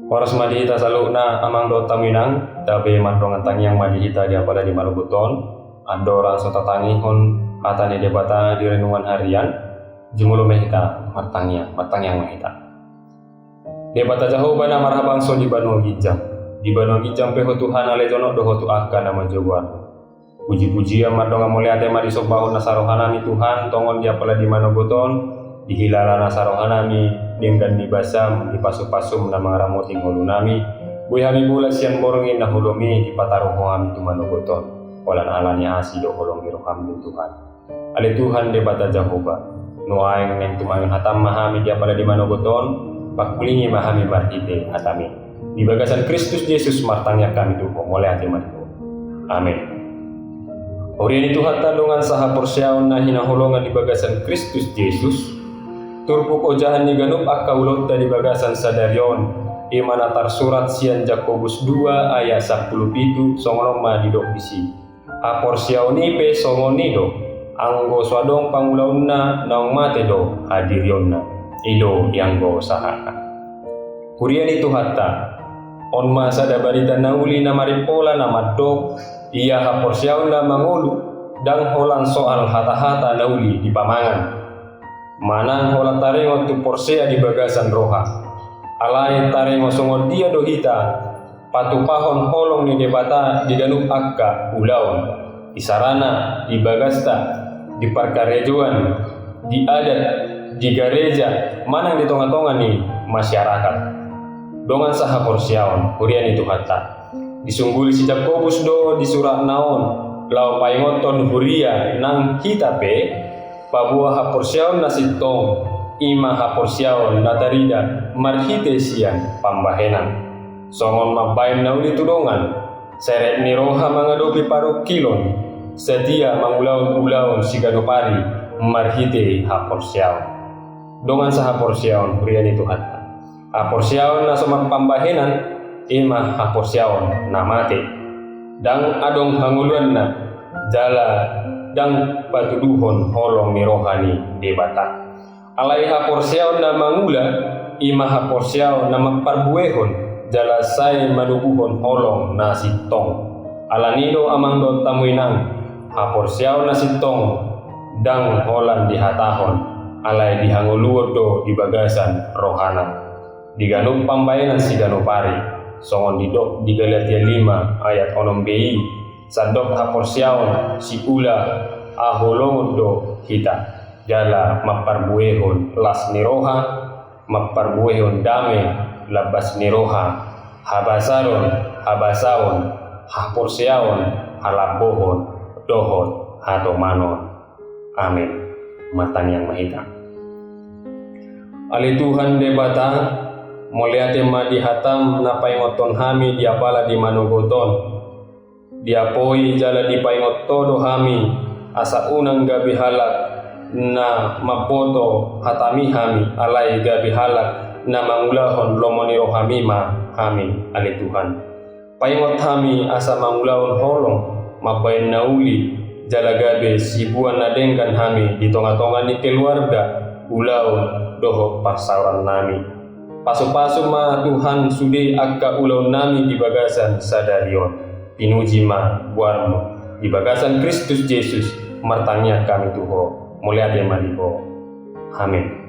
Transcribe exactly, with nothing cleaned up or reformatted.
Horas ma di hita saluhutna, amang dohot hamu inang. Tabe mardongan tangiang ma di hita di apala di manogot on. Andorang so tatangihon hata ni Debata di renungan harian, jumolo ma hita martangiang, martangiang ma hita. Debata Jahowa na marhabangso di banua ginjang, di banua ginjang pe Ho Tuhan ale jonok do Ho tu angka na manjou goarMu. Puji-pujian mardongan mauliate ma disombahon nasa rohanami Tuhan, tongon di apala di manogot on, dihilala nasa rohanami denggan ni basaM, di pasu-pasuM na mangaramoti ngolunami. Boi hami bulat sian borngin na holoMi dipataruhon hami tu manogot on. Holan ala ni asi do holong ni rohaM do Tuhan. Ale Tuhan Debata Jahowa, nuaeng naeng tumangion hataM ma hami di apala di manogot on, pangkulingi ma hami marhite hataMi. Di bagasan Kristus Jesus martangiang hami tu Ho, mauliate ma di Ho. Amen. Huria ni Tuhanta dongan sahaporseaon na hinaholongan di bagasan Kristus Jesus, turpuk ojahan ni ganup angka ulaonta di bagasan sadari on, i ma na tarsurat sian Jakobus dua ayat sampulu pitu, songon on ma didok disi. Haporseaon i pe songon i do, anggo so adong pangulaonna naung mate do hadirionna. I do ianggo sahatna. Huria ni Tuhanta, on ma sada barita na uli na marimpola na mandok, ia haporseaon na mangolu, ndang holan soal hata-hata na uli di pamangan. Manang holan taringot tu porsea di bagasan roha. Alai taringot songon dia do hita patupahon holong ni Debata di ganup angka ulaon, isarana di bagasta, di parkarejoan, di adat, di gareja, manang di tonga-tonga ni masyarakat. Dongan sahaporseaon, huria ni Tuhanta. Disungguli si Jakobus do di suratna on, laho paingothon huria nang hita pe, paboa haporseaon na sintong, i ma haporseaon na tarida marhite sian pambahenan. Songon mambahen na uli tu dongan, serep ni roha mangadopi parungkilon, satia mangulahon ulaon siganup ari marhite haporseaon. Dongan sahaporseaon, huria ni Tuhanta. Haporseaon na so marpambahenan, i ma haporseaon na mate. Ndang adong hangoluanna, jala ndang patuduhon holong ni roha ni Debata. Alai haporseaon na mangula, i ma haporseaon na mamparbuehon, jala sai manubuhon holong na sintong. Alani do amang dohot hamu inang, haporseaon na sintong, ndang holan dihatahon, alai dihangoluhon do di bagasan rohana. Di ganup pambahenan siganup ari, songon didok di Galatia lima ayat onom be i, sandok haporseaon siula haholongon do hita, jala mamparbuehon las ni roha, mamparbuehon dame, lambas ni roha, habasaron, habasaon, haporseaon, halambohon, dohot hatomanon. Amen. Martangiang ma hita. Ale Tuhan Debata, mauliate ma di hataM na paingothon hami di apala di manogot on. Diapoi jala dipaingot Ho do hami, asa unang gabe halak na mamboto hataMi hami, alai gabe halak na mangulahon lomo ni rohaMi ma hami, ale Tuhan. Paingot hami asa mangulahon holong, mambahen na uli, jala gabe sibuan na denggan hami di tonga-tonga ni keluarga, ulaon, dohot parsaorannami. Pasu-pasu ma Tuhan sude angka ulaonnami di bagasan sadari on. Pinuji ma goarMu. Di bagasan Kristus Jesus, martangiang hami tu Ho. Mauliate ma di Ho. Amen.